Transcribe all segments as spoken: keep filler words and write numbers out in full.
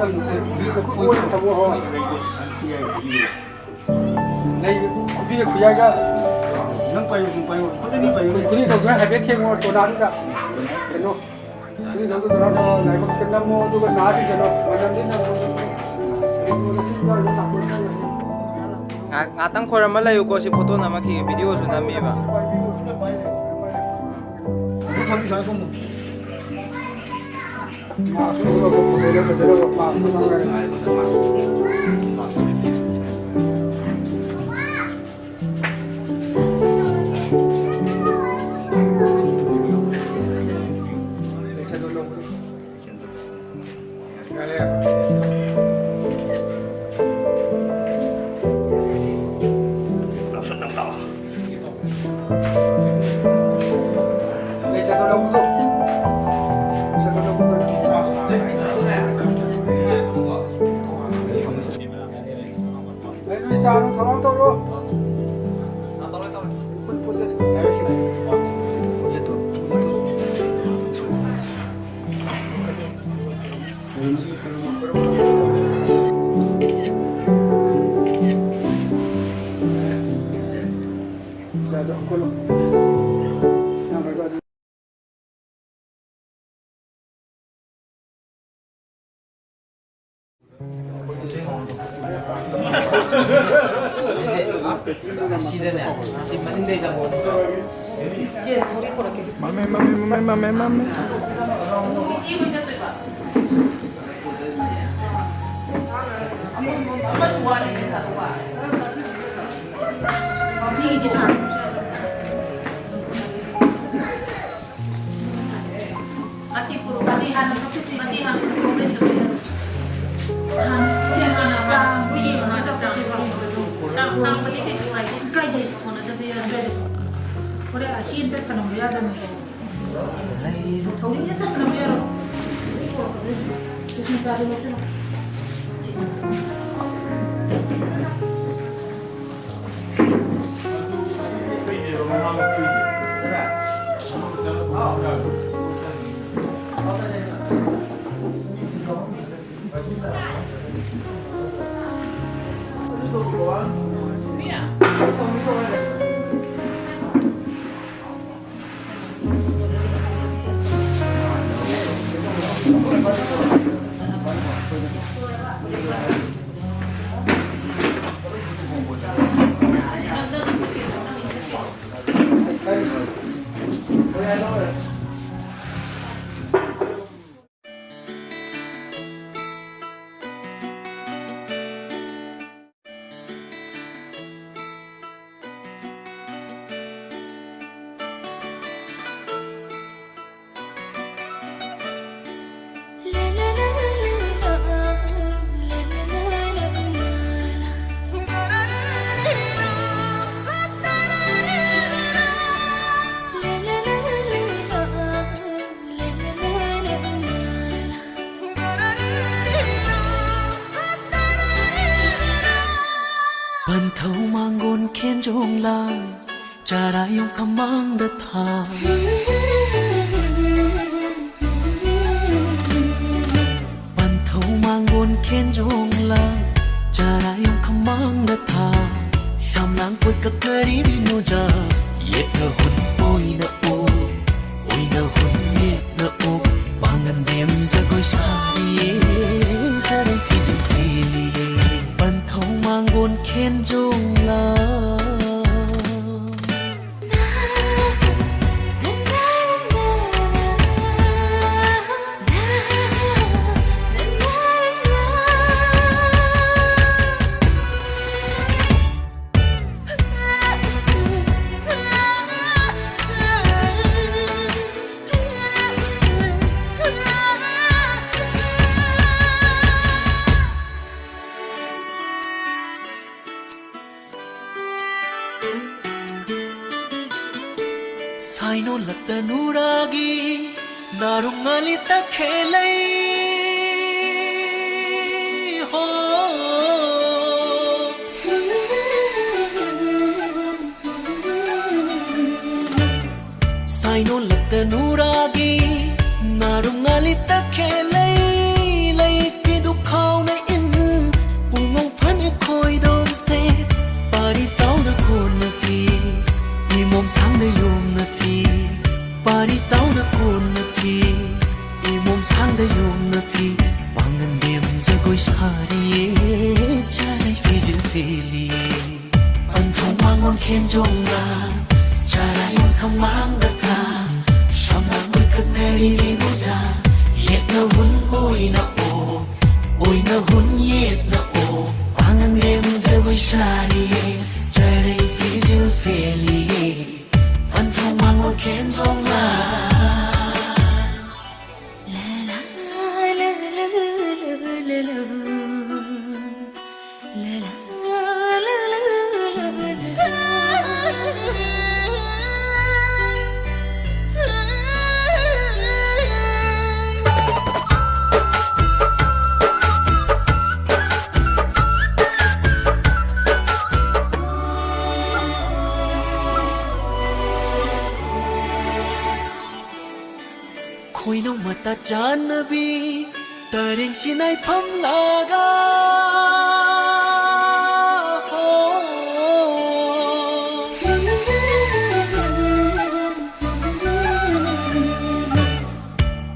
ꯈꯨꯠ ꯑꯣꯏꯅ ꯊꯝꯃꯣ, ꯍꯣꯏ꯫ ꯂꯩ ꯈꯨꯕꯤꯒ ꯈꯨꯌꯥꯏꯒ ꯅꯪ ꯄꯥꯏꯌꯨ, ꯅꯪ ꯄꯥꯏꯌꯨ, ꯈꯨꯠ ꯑꯅꯤ ꯄꯥꯏꯌꯨ꯫ ꯈꯨ-, ꯈꯨꯅꯤꯡ ꯊꯧꯗꯣꯏ ꯍꯥꯏꯐꯦꯠ ꯊꯦꯡꯉꯣ, ꯇꯣꯅꯥꯗꯨꯗ꯫ ꯀꯩꯅꯣ, ꯈꯨꯅꯤꯡ ꯊꯧꯗꯣꯏ ꯇꯣꯅꯥꯗꯣ ꯂꯥꯏꯕꯛꯇ ꯅꯝꯃꯣ, ꯑꯗꯨꯒ ꯅꯥꯁꯤꯡꯁꯅꯣ, ꯃꯅꯝꯗꯤ ꯅꯝꯃꯣ꯫ ꯉꯥꯏꯍꯥꯛ, ꯉꯥꯛꯇꯪ ꯈꯣꯏꯔꯝꯃ ꯂꯩꯌꯨꯀꯣ, ꯁꯤ ꯐꯣꯇꯣ ꯅꯝꯃꯛꯈꯤꯒꯦ, ꯚꯤꯗꯤꯑꯣꯁꯨ ꯅꯝꯃꯤꯕ꯫ ꯁꯤꯗꯅꯦ, ꯁꯤ ꯃꯅꯤꯡꯗꯩ ꯆꯪꯉꯣ꯫ ꯆꯦ, ꯊꯧꯔꯤ ꯄꯨꯔꯛꯀꯦ꯫ ꯃꯝꯃꯦ, ꯃꯝꯃꯦ, ꯃꯝꯃꯦ, ꯃꯝꯃꯦ, ꯃꯝꯃꯦ꯫ ꯃꯤꯒꯤꯗꯤ ꯊꯥꯔꯣ꯫ ꯀꯥꯇꯤ ꯄꯨꯔꯛꯑꯣ꯫ ꯀꯥꯇꯤ ꯍꯥꯟꯅ ꯆꯠꯈꯤꯁꯤ꯫ ꯀꯥꯇꯤ ꯍꯥꯟꯅ ꯆꯠꯈꯤꯁꯤ꯫ ꯍꯥꯟꯅ ꯁꯦ ꯍꯥꯟꯅ ꯆꯥ ꯍꯣꯏ ꯌꯦꯡꯉꯒ ꯆꯠꯈꯤꯁꯤ꯫ ꯁꯥꯡ-, ꯁꯥꯡꯕꯗꯤ ꯀꯩꯁꯨ ꯀꯥꯏꯗꯦ꯫ ꯀꯥꯏꯗꯦ꯫ ꯀꯣꯟꯅꯗꯕ ꯌꯥꯏ꯫ ꯍꯣꯔꯦꯟ ꯑꯁꯤ ꯑꯝꯇ ꯊꯅꯝꯕ ꯌꯥꯗꯕꯅꯤꯀꯣ꯫ ꯊꯧꯔꯤ ꯑꯝꯇ ꯊꯅꯝꯕ ꯌꯥꯔꯣꯏ꯫ ꯁꯤ ꯆꯥꯗꯣ ꯂꯧꯁꯤꯜꯂꯣ꯫ ꯄꯟꯊꯧ ꯃꯥꯡꯒꯣꯟ ꯈꯦꯟꯖꯣꯡ ꯂꯥꯡ, ꯆꯔꯥ ꯌꯣꯡꯈꯝ ꯃꯥꯡꯗ ꯊꯥ꯫ ꯄꯟꯊꯧ ꯃꯥꯡꯒꯣꯟ ꯈꯦꯟꯖꯣꯡ ꯂꯥꯡ, ꯆꯔꯥ ꯌꯣꯡꯈꯝ ꯃꯥꯡꯗ ꯊꯥ꯫ ꯁꯝꯂꯥꯡ ꯀꯣꯏꯀ ꯀꯔꯤꯅꯣ ꯖꯥ, ꯌꯦꯠꯅ ꯍꯨꯟ ꯑꯣꯏꯅ ꯑꯣ, ꯑꯣꯏꯅ ꯍꯨꯟ ꯌꯦꯠꯅ ꯑꯣ꯫ ꯄꯥꯡꯒꯟꯗꯦꯝ ꯖꯒꯣꯏ ꯁꯥꯔꯤꯌꯦ, ꯆꯔꯩ ꯐꯤꯖꯤꯟ ꯐꯤꯔꯤꯌꯦ꯫ ꯄꯟꯊꯧ ꯃꯥꯡꯒꯣꯟ ꯈꯦꯟꯖꯣꯡ ꯂꯥꯡ꯫ ꯁꯥꯏꯅꯣ ꯂꯛꯇ ꯅꯨꯔꯥꯒꯤ ꯅꯥꯔꯨꯡ ꯉꯥꯂꯤ ꯇꯈꯦꯂꯩ ꯍꯣ꯫ ꯁꯥꯏꯅꯣ ꯂꯛꯇ ꯅꯨꯔꯥꯒꯤ ꯅꯥꯔꯨꯡ ꯉꯥꯂꯤ ꯇꯈꯦꯂꯩ ꯂꯩꯇꯦ ꯗꯨꯈꯥ Ye, charai fijil feli. Panthong mangon khenjong la, charai yon khamang da tha. Samang bui kak nari ni muja. Yet na hun oi na o, oi na hun yet na o. Pangan dem jagoi sari ye, charai fijil feli ye. Panthong mangon khenjong la. Khoinau mata chanabi, tareng sinai pham laga.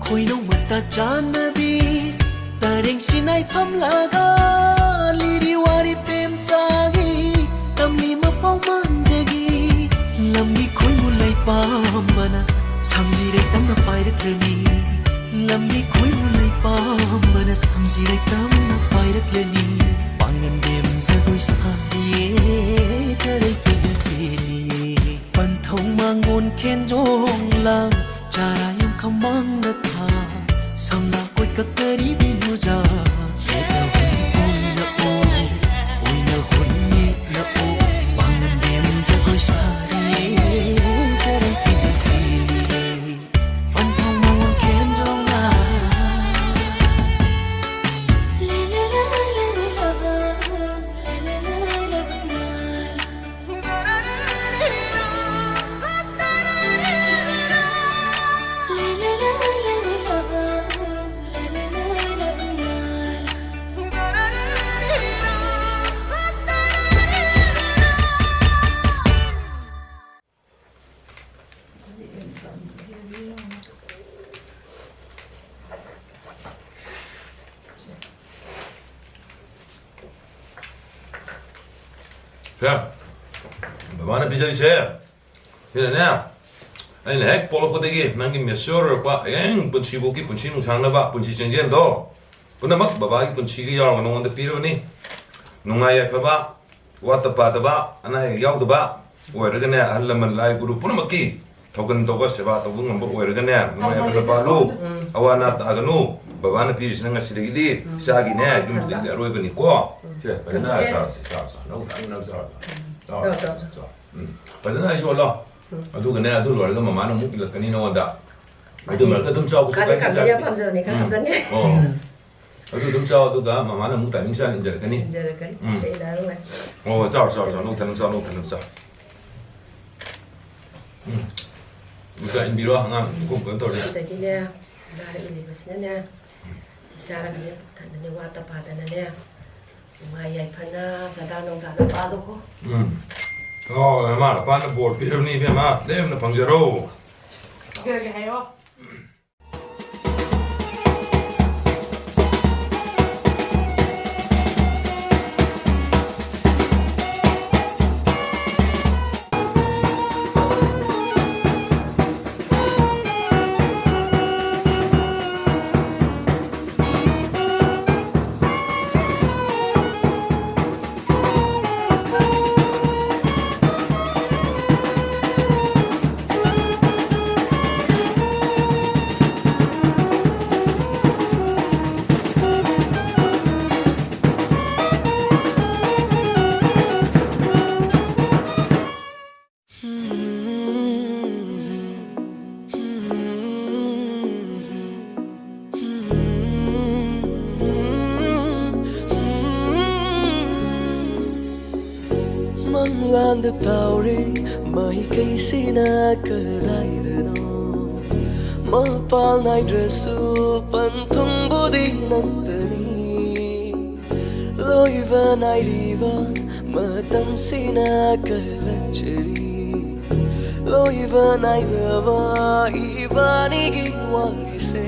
Khoinau mata chanabi, tareng sinai pham laga. Liri wari pem sagi, tamli mapau manjagi. Lambi khoi mulai pam mana, samji rai tamna pairak leni. Lambi khoi mulai pam mana, samji rai tamna pairak leni. Pangan dem jagoi sadiye, charai fijil feli. Panthong mangon khenjong la, charai yam khamang na tha. Samla koi kak kari binu ja. Yet na hun oi na o, oi na hun yet na o. Pangan dem jagoi sadiye, charai fijil feli. Panthong mangon khenjong la. ꯁꯦ, ꯕꯕꯥꯅ ꯄꯤꯖꯔꯤꯁꯦ ꯁꯤꯗꯅꯦ, ꯑꯩꯅ ꯍꯦꯛ ꯄꯣꯛꯂꯛꯄꯗꯒꯤ ꯅꯪꯒꯤ mature ꯑꯣꯏꯔꯛꯄ ꯍꯌꯦꯡ ꯄꯨꯟꯁꯤꯐꯥꯎꯒꯤ ꯄꯨꯟꯁꯤ ꯅꯨꯡꯁꯥꯡꯅꯕ ꯄꯨꯟꯁꯤ ꯆꯦꯟꯖꯦꯜꯗꯣ ꯄꯨꯝꯅꯃꯛ ꯕꯕꯥꯒꯤ ꯄꯨꯟꯁꯤꯒ ꯌꯥꯎꯔꯒ ꯅꯉꯣꯟꯗ ꯄꯤꯔꯕꯅꯤ꯫ ꯅꯨꯡꯉꯥꯏ ꯌꯥꯏꯐꯕ, ꯋꯥꯠꯇ ꯄꯥꯗꯕ, ꯑꯅꯥ ꯑꯌꯦꯛ ꯌꯥꯎꯗꯕ ꯑꯣꯏꯔꯒꯅꯦ, ꯑꯍꯜ ꯂꯃꯟ ꯂꯥꯏ ꯒꯨꯔꯨ ꯄꯨꯝꯅꯃꯛꯀꯤ ꯊꯧꯒꯜ ꯇꯧꯕ, ꯁꯦꯕꯥ ꯇꯧꯕ ꯉꯝꯕ ꯑꯣꯏꯔꯒꯅꯦ, ꯅꯨꯡꯉꯥꯏ ꯌꯥꯏꯐꯅ ꯄꯥꯜꯂꯨ꯫ ꯎꯝ꯫ ꯑꯋꯥ ꯑꯅꯥ ꯇꯥꯒꯅꯨ꯫ ꯕꯕꯥꯅ ꯄꯤꯔꯤꯁꯤꯅ ꯉꯁꯤꯗꯒꯤꯗꯤ ꯎꯝ꯫ ꯏꯆꯥꯒꯤꯅꯦ, ꯌꯨꯝꯁꯤꯗꯒꯤꯗꯤ ꯑꯔꯣꯏꯕꯅꯤꯀꯣ꯫ ꯎꯝ꯫ ꯁꯦ, ꯐꯖꯅ ꯊꯝꯃꯒꯦ꯫ ꯆꯥꯔꯣ, ꯁꯦ, ꯆꯥꯔꯣ, ꯆꯥꯔꯣ꯫ ꯅꯪ ꯐꯖꯅ ꯆꯥꯔꯣ, ꯆꯥꯔꯣ꯫ ꯆꯥꯔꯣ, ꯆꯥꯔꯣ, ꯆꯥꯔꯣ꯫ ꯆꯥꯔꯣ꯫ ꯎꯝ꯫ ꯐꯖꯅ ꯌꯣꯜꯂꯣ꯫ ꯎꯝ꯫ ꯑꯗꯨꯒꯅꯦ, ꯑꯗꯨ ꯂꯣꯏꯔꯒ ꯃꯃꯥꯅ ꯑꯃꯨꯛ ꯏꯜꯂꯛꯀꯅꯤ ꯅꯉꯣꯟꯗ꯫ ꯑꯗꯨ ꯃꯔꯛꯇ ꯑꯗꯨꯝ ꯆꯥꯎ, ꯀꯩꯁꯨ ꯀꯥꯟꯗꯦ, ꯀꯥꯏꯗꯦ, ꯀꯥꯟꯗꯦ, ꯆꯥꯁꯤ꯫ ꯌꯥꯝ ꯄꯥꯝꯖꯕꯅꯤ, ꯈꯔ ꯎꯝ꯫ ꯍꯥꯞꯆꯟꯒꯦ꯫ ꯑꯣ꯫ ꯑꯗꯨ ꯑꯗꯨꯝ ꯆꯥꯎ, ꯑꯗꯨꯒ ꯃꯃꯥꯅ ꯑꯃꯨꯛ ꯇꯥꯏꯃꯤꯡ ꯆꯥꯅ ꯏꯟꯖꯔꯛꯀꯅꯤ꯫ ꯏꯟꯖꯔꯛꯀꯅꯤ꯫ ꯎꯝ꯫ ꯑꯩ ꯂꯥꯛꯑꯔꯣꯏ꯫ ꯑꯣ, ꯆꯥꯎ, ꯆꯥꯎ, ꯆꯥꯎ, ꯅꯣꯛꯇꯅꯕ ꯆꯥꯎ, ꯅꯣꯛꯇꯅꯕ ꯆꯥꯎ꯫ ꯎꯝ꯫ ꯑꯝꯇ ꯏꯟꯕꯤꯔꯣ, ꯑꯉꯥꯡ ꯀꯨꯝ ꯀꯩꯅꯣ ꯇꯧꯔꯗꯤ꯫ ꯁꯤꯗꯒꯤꯅꯦ, ꯏꯃꯥꯅ ꯏꯜꯂꯤꯕꯁꯤꯅꯅꯦ, ꯆꯥꯔꯒꯅꯦ, ꯄꯨꯛ ꯊꯟꯅꯅꯦ, ꯋꯥꯠꯇ ꯄꯥꯗꯅꯅꯦ, ꯅꯨꯡꯉꯥꯏ ꯌꯥꯏꯐꯅ, ꯁꯗꯥ ꯅꯧꯗꯥꯅ ꯄꯥꯜꯂꯨꯀꯣ꯫ ꯎꯝ꯫ ꯑꯣ, ꯅꯃꯥ ꯅꯄꯥꯅ ꯕꯣꯔ ꯄꯤꯔꯕꯅꯤ ꯏꯕꯦꯝꯃ, ꯂꯦꯝꯅ ꯐꯪꯖꯔꯣ꯫ ꯄꯤꯔꯒꯦ ꯍꯥꯏꯌꯣ꯫ ꯃꯪꯂꯥꯟꯗ ꯇꯥꯎꯔꯦ ꯃꯥꯏꯀꯩꯁꯤꯅ ꯀꯗꯥꯏꯗꯅꯣ? ꯃꯄꯥꯜ ꯅꯥꯏꯗ꯭ꯔꯁꯨ ꯄꯟꯊꯨꯡꯕꯨꯗꯤ ꯅꯪꯇꯅꯤ꯫ ꯂꯣꯏꯕ ꯅꯥꯏꯔꯤꯕ ꯃꯇꯝꯁꯤꯅ ꯀꯜꯂꯛꯆꯔꯤ꯫ ꯂꯣꯏꯕ ꯅꯥꯏꯗꯕ ꯏꯕꯥꯅꯤꯒꯤ ꯋꯥꯔꯤꯁꯦ꯫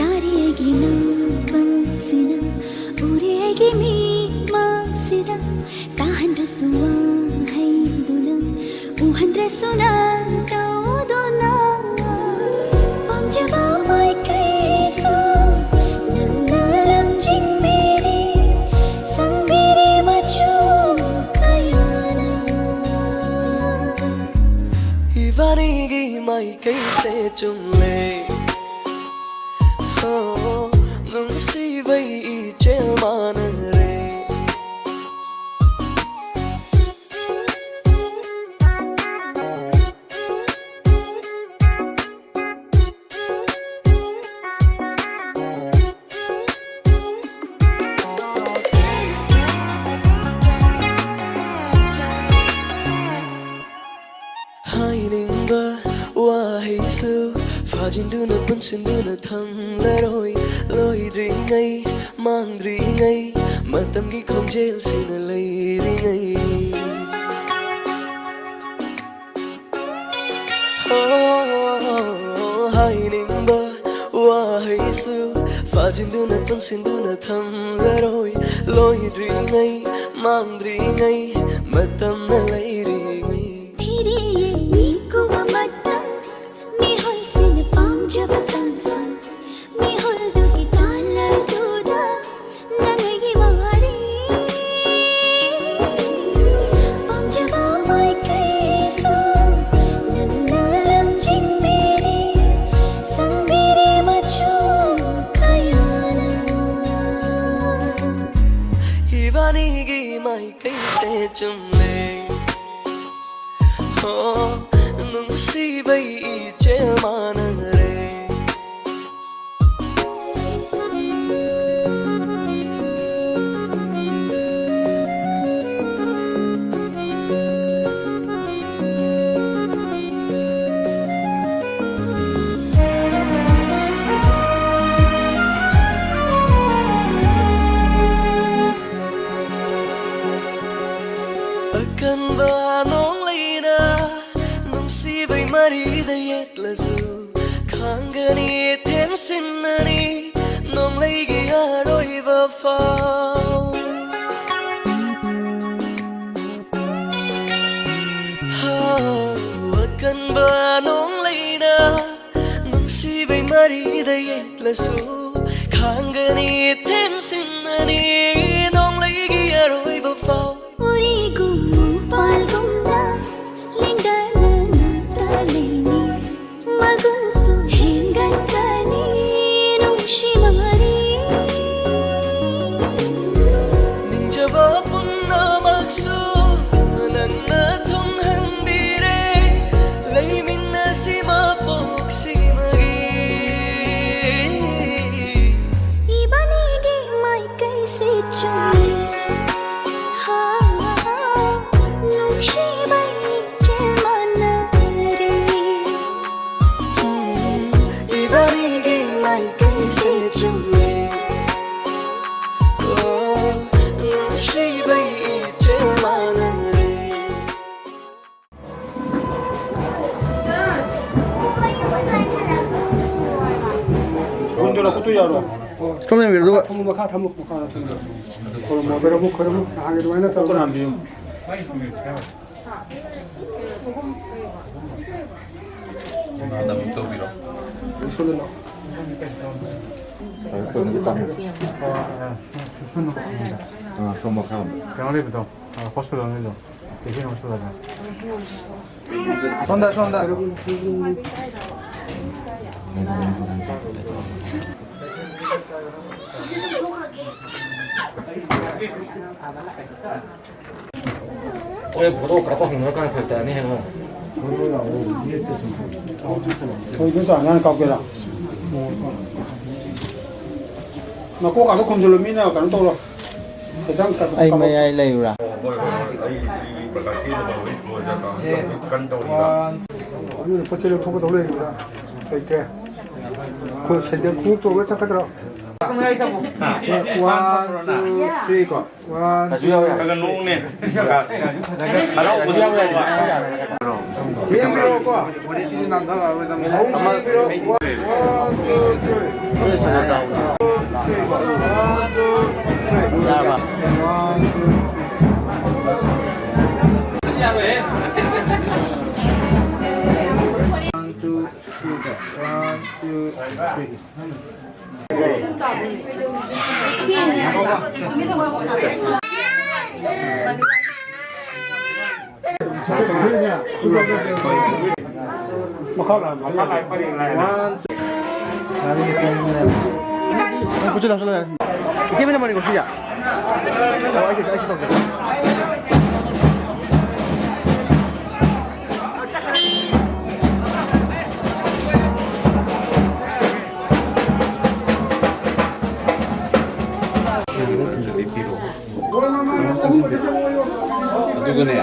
ꯇꯥꯔꯤ ꯑꯩꯒꯤ ꯅꯥꯄꯜꯁꯤꯅ, ꯎꯔꯤ ꯑꯩꯒꯤ ꯃꯤꯠꯃꯛꯁꯤꯗ, ꯇꯥꯍꯟꯗ꯭ꯔ ꯁꯨꯋꯥꯡ ꯍꯩꯗꯨꯅ ꯎꯍꯟꯗ꯭ꯔꯁꯨ ꯅꯪ ꯇꯧꯗꯨꯅ ꯄꯥꯝꯖꯕ ꯃꯥꯏꯀꯩꯁꯨ ꯅꯪꯅ ꯂꯝꯖꯤꯡꯕꯤꯔꯤ, ꯁꯪꯕꯤꯔꯤ ꯃꯆꯨ ꯀꯌꯥꯅ꯫ ꯏꯕꯥꯅꯤꯒꯤ ꯃꯥꯏꯀꯩꯁꯦ ꯆꯨꯝꯂꯦ꯫ ꯍꯣ, ꯅꯨꯡꯁꯤꯕꯩ ꯏꯆꯦꯜ ꯃꯥꯟꯅꯔꯦ꯫ ꯍꯥꯏꯅꯤꯡꯕ ꯋꯥꯍꯩꯁꯨ ꯐꯥꯖꯤꯟꯗꯨꯅ ꯄꯨꯟꯁꯤꯟꯗꯨꯅ ꯊꯝꯂꯔꯣꯏ꯫ ꯂꯣꯏꯗ꯭ꯔꯤꯉꯩ ꯃꯥꯡꯗ꯭ꯔꯤꯉꯩ ꯃꯇꯝꯒꯤ ꯈꯣꯡꯖꯦꯜꯁꯤꯅ ꯂꯩꯔꯤꯉꯩ꯫ ꯍꯣ, ꯍꯥꯏꯅꯤꯡꯕ ꯋꯥꯍꯩꯁꯨ ꯐꯥꯖꯤꯟꯗꯨꯅ ꯄꯨꯟꯁꯤꯟꯗꯨꯅ ꯊꯝꯂꯔꯣꯏ꯫ ꯂꯣꯏꯗ꯭ꯔꯤꯉꯩ ꯃꯥꯡꯗ꯭ꯔꯤꯉꯩ ꯃꯇꯝꯅ ꯂꯩꯔꯤꯉꯩ꯫ ꯐꯤꯔꯦ ꯌꯦꯡꯅꯤꯡ ꯀꯨꯝꯕ ꯃꯇꯝ, ꯃꯤꯍꯨꯜꯁꯤꯅ ꯄꯥꯝꯖꯕ ꯇꯥꯟꯐꯝ, ꯃꯤꯍꯨꯜꯗꯨꯒꯤ ꯇꯥꯜꯂꯗꯨꯗ ꯅꯪ ꯑꯩꯒꯤ ꯋꯥꯔꯤ꯫ ꯄꯥꯝꯖꯕ ꯃꯥꯏꯀꯩꯁꯨ ꯅꯪꯅ ꯂꯝꯖꯤꯡꯕꯤꯔꯤ, ꯁꯪꯕꯤꯔꯤ ꯃꯆꯨ ꯀꯌꯥꯅ꯫ ꯏꯕꯥꯅꯤꯒꯤ ꯃꯥꯏꯀꯩꯁꯦ ꯆꯨꯝꯂꯦ꯫ ꯍꯣ, ꯅꯨꯡꯁꯤꯕꯩ ꯏꯆꯦꯜ ꯃꯥꯟꯅꯔꯦ꯫ ꯑꯀꯟꯕ ꯅꯣꯡꯂꯩꯅ ꯅꯨꯡꯁꯤꯕꯩ ꯃꯔꯤꯗ ꯌꯦꯠꯂꯁꯨ, ꯈꯥꯡꯒꯅꯤ, ꯊꯦꯝꯖꯤꯟꯅꯅꯤ ꯅꯣꯡꯂꯩꯒꯤ ꯑꯔꯣꯏꯕ ꯐꯥꯎ꯫ ꯀꯔꯤꯗ ꯌꯦꯠꯂꯁꯨ ꯈꯥꯡꯒꯅꯤ, ꯊꯦꯝꯖꯤꯟꯅꯅꯤ ꯅꯣꯡꯂꯩꯒꯤ ꯑꯔꯣꯏꯕ ꯐꯥꯎ꯫ ꯎꯔꯤꯒꯨꯝ ꯎꯄꯥꯜꯒꯨꯝꯅ ꯂꯦꯡꯗꯅ ꯅꯥꯛꯇ ꯂꯩꯅꯤ, ꯃꯒꯨꯟꯁꯨ ꯍꯦꯟꯒꯠꯀꯅꯤ ꯅꯨꯡꯁꯤꯕ ꯃꯔꯤ꯫ ꯅꯤꯡꯖꯕ ꯄꯨꯝꯅꯃꯛꯁꯨ ꯅꯪꯅ ꯊꯨꯡꯍꯟꯕꯤꯔꯦ, ꯂꯩꯃꯤꯟꯅꯁꯤ ꯃꯄꯣꯛꯁꯤꯃꯒꯤ꯫ ꯏꯕꯥꯅꯤꯒꯤ ꯃꯥꯏꯀꯩꯁꯦ ꯆꯨꯝꯃꯤ꯫ ꯍꯥ, ꯅꯨꯡꯁꯤꯕ ꯏꯆꯦꯜ ꯃꯥꯟꯅꯔꯦ꯫ ꯏꯕꯥꯅꯤꯒꯤ ꯃꯥꯏꯀꯩꯁꯦ ꯆꯨꯝꯃꯦ꯫ ꯑꯣ, ꯅꯨꯡꯁꯤꯕ ꯏꯆꯦꯜ ꯃꯥꯟꯅꯔꯦ꯫ ꯁꯣꯝ ꯌꯦꯡꯕꯤꯔꯣ, ꯑꯗꯨꯒ ꯊꯝꯃꯣ, ꯃꯈꯥ ꯊꯝꯃꯣ, ꯃꯈꯥ ꯊꯝꯃꯣ꯫ ꯈꯣꯏꯔꯝꯃꯣ, ꯈꯣꯏꯔꯝꯃꯣ, ꯈꯣꯏꯔꯝꯃꯣ꯫ ꯅꯍꯥꯟꯒꯤ ꯑꯗꯨꯃꯥꯏꯅ ꯇꯧꯔꯣ꯫ ꯈꯣꯏꯔꯝꯕꯤꯌꯨ꯫ ꯏꯃꯥꯗ ꯑꯃꯨꯛ ꯇꯧꯕꯤꯔꯣ꯫ ꯁꯣꯝꯗ ꯂꯥꯛꯑꯣ꯫ ꯑꯥ, ꯁꯣꯝ ꯃꯈꯥ ꯂꯣꯝꯗ꯫ ꯀꯩꯅꯣ ꯂꯩꯕꯗꯣ, ꯑꯥ, ꯍꯣꯁꯄꯤꯇꯥꯜ ꯂꯩꯕꯗꯣ꯫ ꯁꯣꯝꯗ, ꯁꯣꯝꯗ꯫ ꯍꯣꯔꯦꯟ ꯐꯣꯇꯣ ꯀꯥꯞꯄ ꯍꯧꯅꯔꯀꯥꯟꯗ ꯐꯔꯛ ꯇꯥꯅꯤ ꯍꯥꯏꯕ꯫ ꯍꯣꯏ, ꯏꯗꯣꯝꯆꯥ, ꯑꯉꯥꯡ ꯀꯥꯞꯀꯦꯔꯥ? ꯅꯀꯣꯛ ꯀꯥꯗꯣ ꯈꯨꯝꯖꯤꯜꯂꯨ, ꯃꯤꯅ ꯀꯩꯅꯣ ꯇꯧꯔꯣ꯫ ꯈꯤꯇꯪ ꯀꯩꯅꯣ ꯑꯩ ꯀꯥꯞꯄꯣ꯫ ꯃꯌꯥꯏ ꯂꯩꯔꯨꯔꯥ? ꯍꯣꯏ, ꯍꯣꯏ, ꯑꯩ ꯁꯤ ꯕꯖꯥꯔꯒꯤ ꯂꯨꯍꯣꯡꯕꯒꯤ ꯄꯣꯠ ꯀꯟ ꯇꯧꯔꯤꯕ꯫ ꯑꯗꯨꯅ ꯄꯣꯠ ꯆꯩ ꯂꯧꯊꯣꯛꯀꯗꯧ ꯂꯩꯔꯤꯕ꯭ꯔꯥ? ꯂꯩꯇ꯭ꯔꯦ꯫ ꯈꯣꯡꯎꯞ ꯁꯦꯟꯗꯜ, ꯈꯣꯡꯎꯞ ꯇꯣꯡꯉ ꯆꯠꯀꯗ꯭ꯔꯣ? One, two, three ꯀꯣ꯫ One, two, ꯈꯔ ꯈꯔ ꯅꯣꯛꯎꯅꯦ꯫ ꯍꯔꯥꯎꯕꯗꯣ ꯎꯠꯂꯣꯕ꯫ ꯃꯤ ꯑꯃ ꯄꯤꯔꯛꯑꯣꯀꯣ꯫ ꯑꯍꯨꯝ ꯄꯤꯔꯛꯑꯣ꯫ One, two, three. One, two, three. One, two, three. One, two, three. One, two, three. One, two, ꯃꯈꯥ ꯂꯥꯛꯑꯣ, ꯃꯈꯥ ꯂꯥꯛꯑꯣ꯫ ꯅꯪ ꯈꯨꯠꯁꯨ ꯂꯥꯎꯁꯜꯂꯣ ꯌꯥꯔꯦ꯫ ꯏꯇꯩꯃꯅ ꯃꯅꯤꯀꯣ ꯁꯤꯁꯦ꯫ ꯑꯣ, ꯑꯩꯒꯤꯁꯨ, ꯑꯩꯁꯨ ꯇꯧꯒꯦ꯫ ꯑꯗꯨꯒꯅꯦ꯫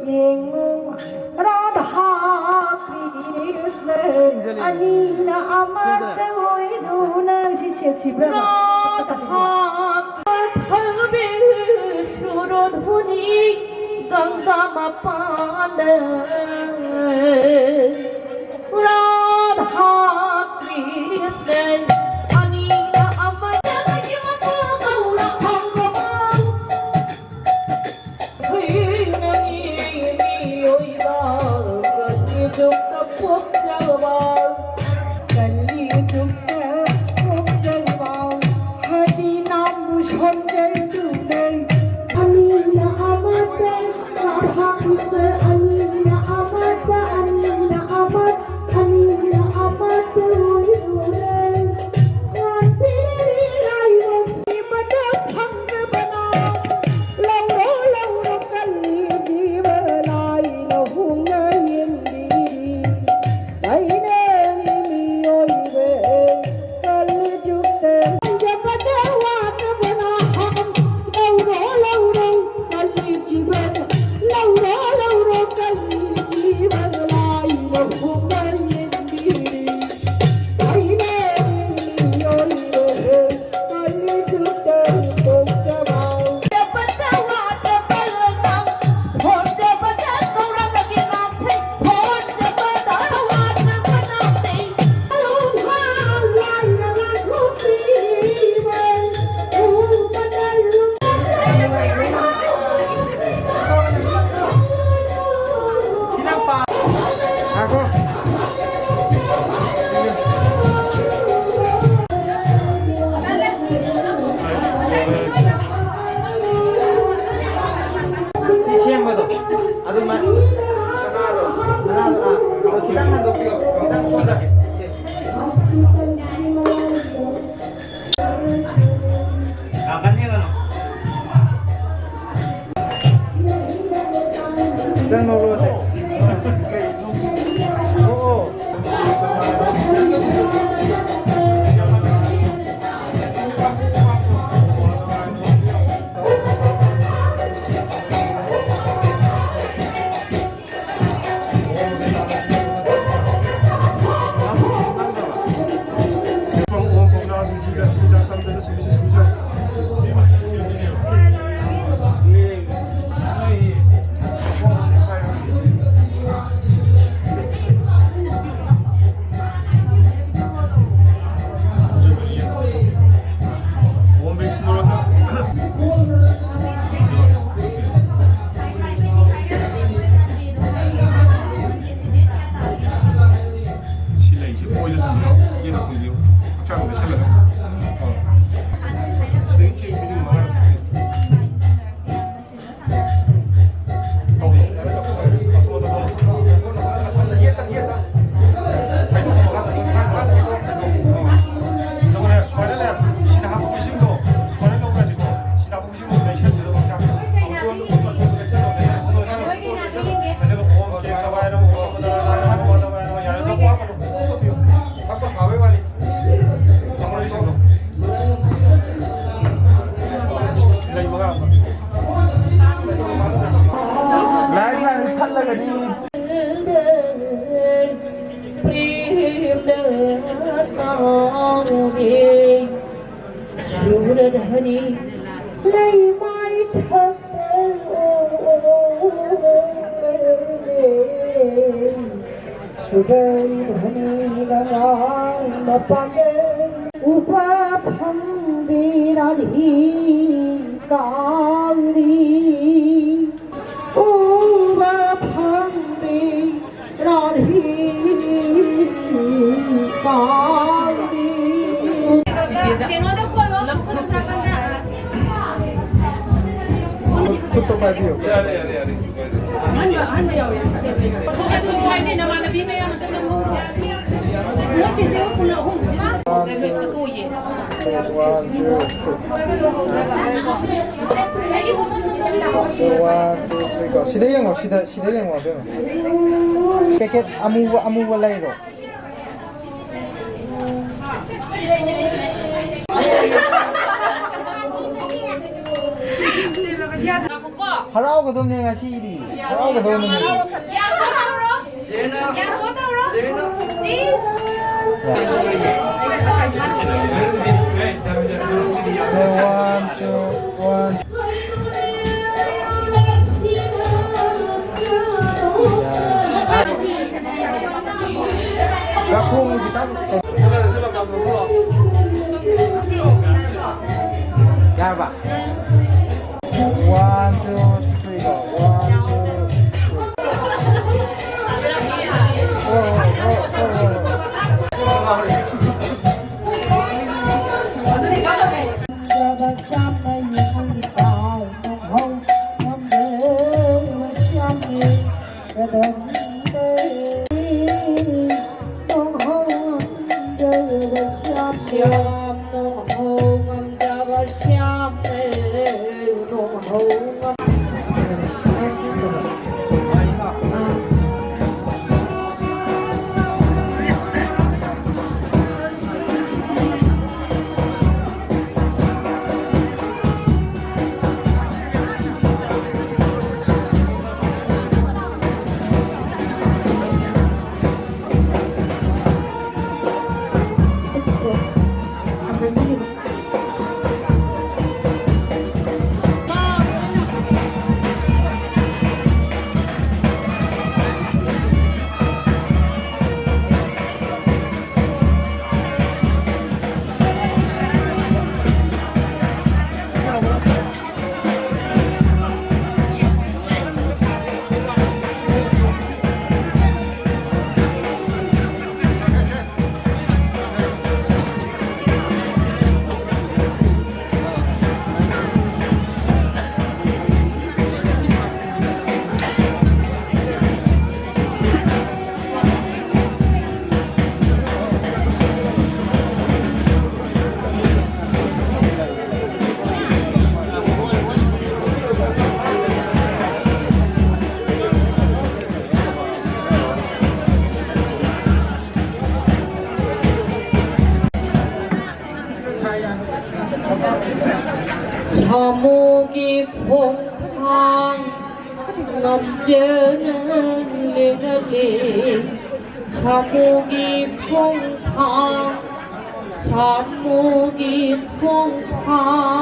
ꯌꯦꯡꯉꯨ, ꯔꯥꯙꯥ ꯀ꯭ꯔꯤꯁꯅ ꯑꯅꯤꯅ ꯑꯃꯠꯇ ꯑꯣꯏꯗꯨꯅ꯫ ꯁꯤ ꯁꯦꯠꯁꯤꯕ꯭ꯔꯥ? ꯔꯥꯙꯥ ꯐꯕꯦ ꯁꯨꯔꯙꯨꯅꯤ ꯒꯪꯒꯥ ꯃꯄꯥꯟꯗ꯫ ꯔꯥꯙꯥ ꯀ꯭ꯔꯤꯁꯅ ꯑꯅꯤꯅ ꯑꯃꯠꯇ꯫ ꯍꯨꯏꯅꯅꯤ ꯃꯤꯑꯣꯏꯕ ꯀꯂꯤꯖꯨꯛꯇ ꯄꯣꯛꯆꯕ꯫ ꯀꯂꯤꯖꯨꯛꯇ ꯄꯣꯛꯆꯕ ꯍꯔꯤ ꯅꯥꯝꯕꯨ ꯁꯣꯟꯖꯜꯗꯨꯅ꯫ ꯑꯅꯤꯅ ꯑꯃꯠꯇ, ꯔꯥꯙꯥ ꯀ꯭ꯔꯤꯁꯅ ꯑꯅꯤꯅ ꯑꯃꯠꯇ, ꯑꯅꯤꯅ ꯑꯃꯠꯇ, ꯑꯅꯤꯅ ꯑꯃꯠꯇ ꯑꯣꯏꯔꯨꯔꯦ꯫ ꯉꯥꯛꯄꯤꯔꯤ ꯂꯥꯏꯕꯛ ꯊꯤꯕꯗ ꯐꯪꯗꯕꯅ꯫ ꯂꯧꯔꯣ, ꯂꯧꯔꯣ, ꯀꯜꯂꯤ ꯖꯤꯕ ꯂꯥꯏꯅ ꯍꯨꯝꯅ ꯌꯦꯡꯕꯤꯔꯤ꯫ ꯂꯩꯅꯔꯤ ꯃꯤꯑꯣꯏꯕ ꯀꯜꯂꯤ ꯖꯨꯛꯇ꯫ ꯐꯪꯗꯕꯗ ꯋꯥꯗꯕꯅ꯫ ꯂꯧꯔꯣ, ꯂꯧꯔꯣ, ꯀꯜꯂꯤ ꯖꯤꯕ꯫ ꯂꯧꯔꯣ, ꯂꯧꯔꯣ, ꯀꯜꯂꯤ ꯖꯤꯕ ꯂꯥꯏꯅ ꯍꯨꯝꯅ ꯌꯦꯡꯕꯤꯔꯤ꯫ ꯉꯥꯏꯈꯣ꯫ ꯁꯦꯝꯕꯗꯣ ꯑꯗꯨꯃꯥꯏ-, ꯃꯅꯥꯗꯣ, ꯑꯥ, ꯑꯗꯣ ꯈꯤꯇꯪ ꯆꯥꯡ ꯂꯩꯁꯜꯂꯒ꯫ ꯑꯥ꯫ ꯁꯤꯗꯒꯤ ꯆꯦꯡ ꯈꯨꯌꯨꯝ ꯃꯉꯥ꯫ ꯂꯥꯏꯔꯤꯛ ꯂꯥꯏꯔꯤꯛ ꯊꯠꯂꯒꯗꯤ꯫ प्रेम सूरधनी ꯂꯩꯃꯥꯏ ꯊꯛꯇ ꯁꯨꯗꯔ ꯙꯅꯤ ꯅꯉꯥꯡ ꯃꯄꯥꯡꯒꯜ ꯎꯕ ꯐꯪꯗꯦ ꯔꯥꯙꯤ ꯀꯥꯡꯗꯤ ꯎꯕ ꯐꯪꯗꯦ ꯔꯥꯙꯤ ꯀꯥꯡꯗꯤ꯫ ꯀꯩꯅꯣꯗ ꯀꯣꯜꯂꯣ꯫ ꯈꯨꯠꯇꯣ ꯄꯥꯏꯕꯤꯌꯨ꯫ ꯊꯣꯛꯂꯛꯑꯣ, ꯊꯣꯛꯂꯛꯑꯣ ꯍꯥꯏꯅꯦ, ꯅꯃꯥꯟꯅꯕꯤ ꯃꯌꯥꯝ ꯑꯝꯇ ꯅꯝꯍꯧꯔꯣ꯫ ꯃꯣꯏ ꯆꯦꯆꯦ ꯍꯣꯏ ꯄꯨꯂꯞ ꯑꯍꯨꯝ ꯍꯧꯖꯤꯛ ꯍꯧꯖꯤꯛ ꯐꯣꯇꯣ ꯌꯦꯡꯉꯣ꯫ One, two, three꯫ One, two, three, go. ꯁꯤꯗ ꯌꯦꯡꯉꯣ, ꯁꯤꯗ, ꯁꯤꯗ ꯌꯦꯡꯉꯣ, ꯑꯕꯦꯝꯃ꯫ ꯄꯦꯀꯦꯠ ꯑꯃꯨꯕ, ꯑꯃꯨꯕ ꯂꯩꯔꯣ꯫ ꯍꯔꯥꯎꯒꯗꯕꯅꯦ ꯉꯁꯤꯗꯤ꯫ ꯍꯔꯥꯎꯒꯗꯕꯅꯦ꯫ ꯌꯥꯁꯣ ꯇꯧꯔꯣ꯫ ꯌꯥꯁꯣ ꯇꯧꯔꯣ꯫ ꯄ꯭ꯂꯤꯖ꯫ One, two, one. ꯌꯥꯔꯕ? One, two, three, go. One, two, three. Oh, oh, oh, oh, oh. ꯁꯥꯃꯨꯒꯤ ꯈꯣꯡꯊꯥꯡ ꯉꯝꯖꯅ ꯂꯦꯡꯉꯛꯂꯦ꯫ ꯁꯥꯃꯨꯒꯤ ꯈꯣꯡꯊꯥꯡ, ꯁꯥꯃꯨꯒꯤ ꯈꯣꯡꯊꯥꯡ꯫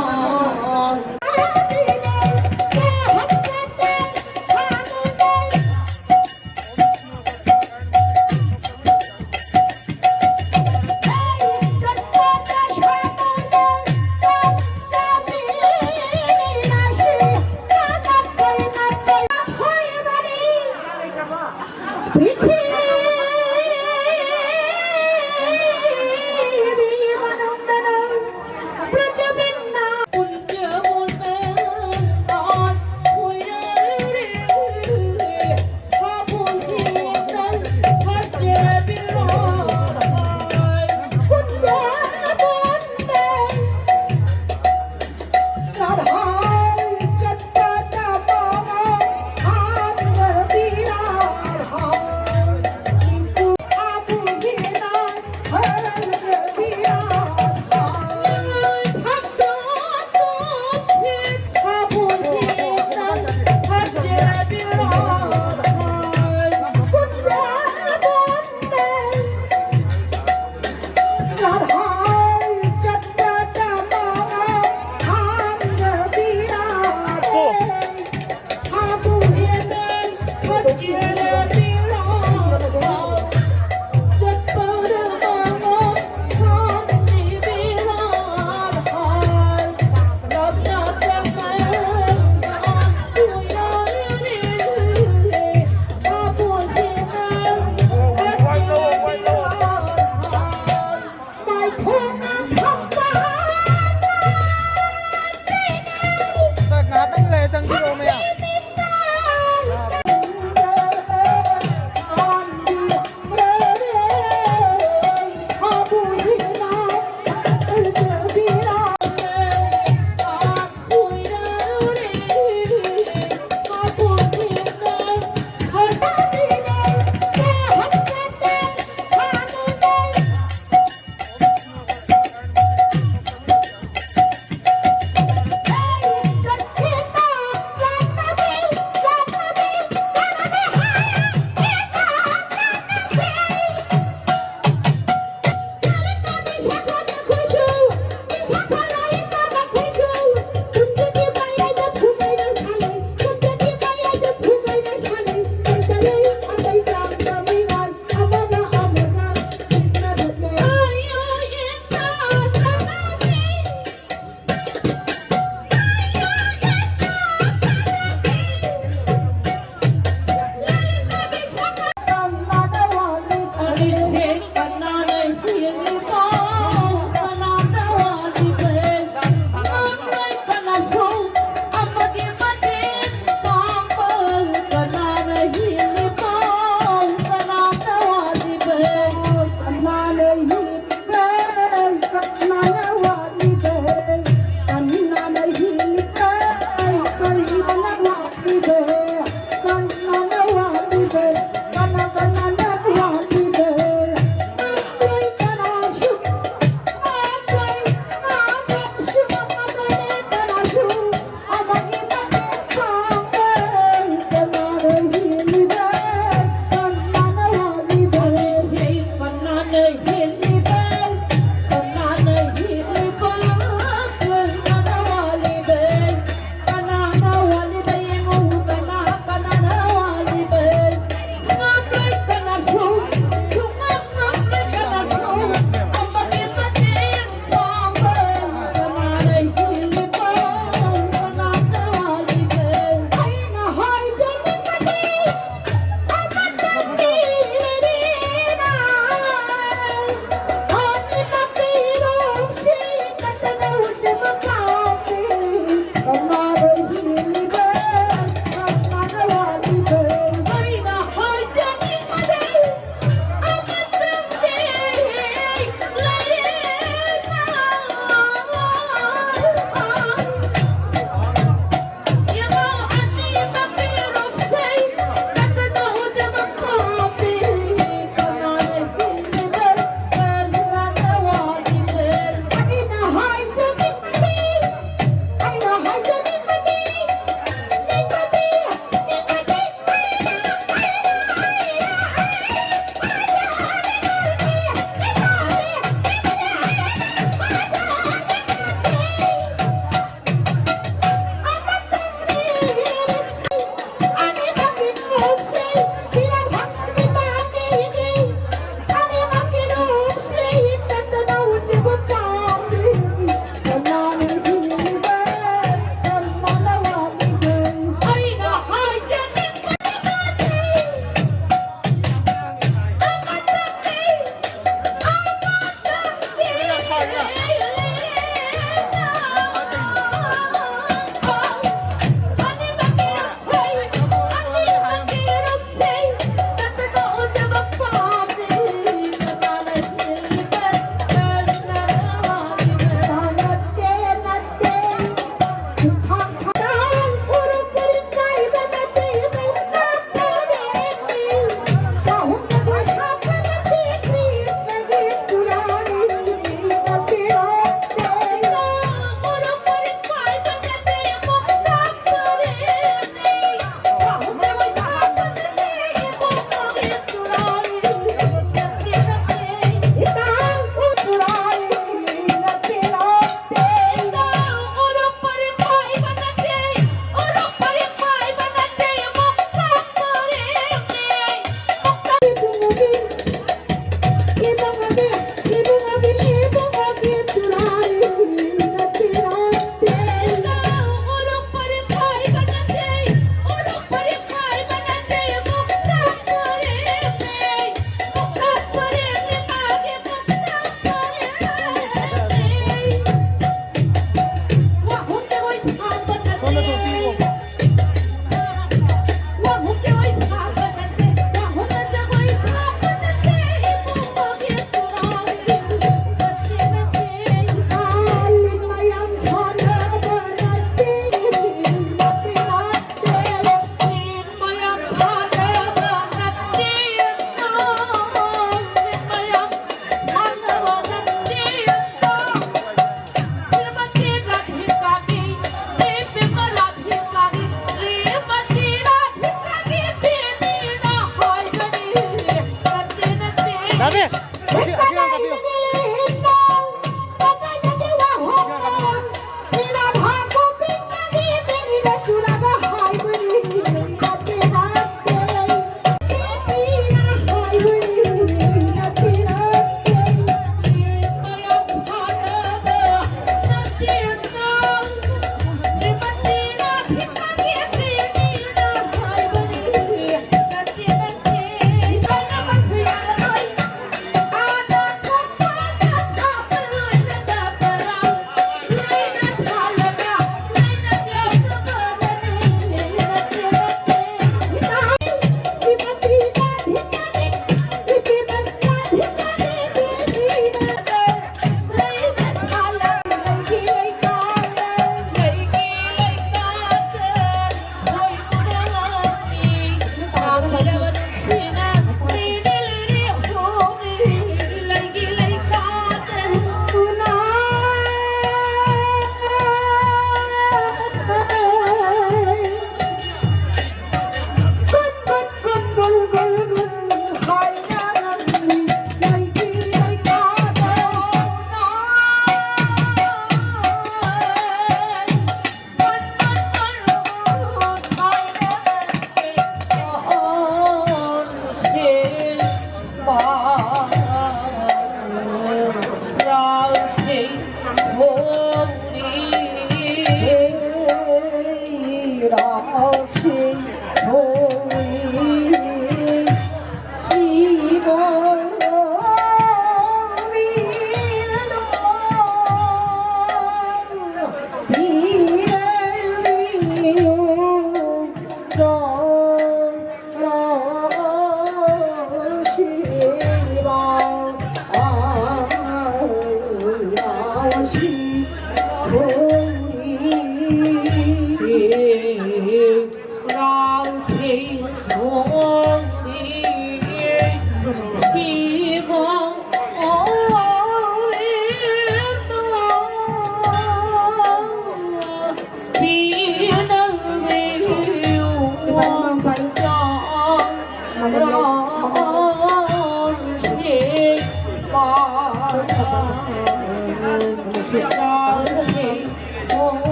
ꯇꯥꯕꯤ! ꯑꯁꯤ, ꯑꯁꯤ ꯌꯥꯝ ꯀꯥꯞꯄꯤꯌꯨ꯫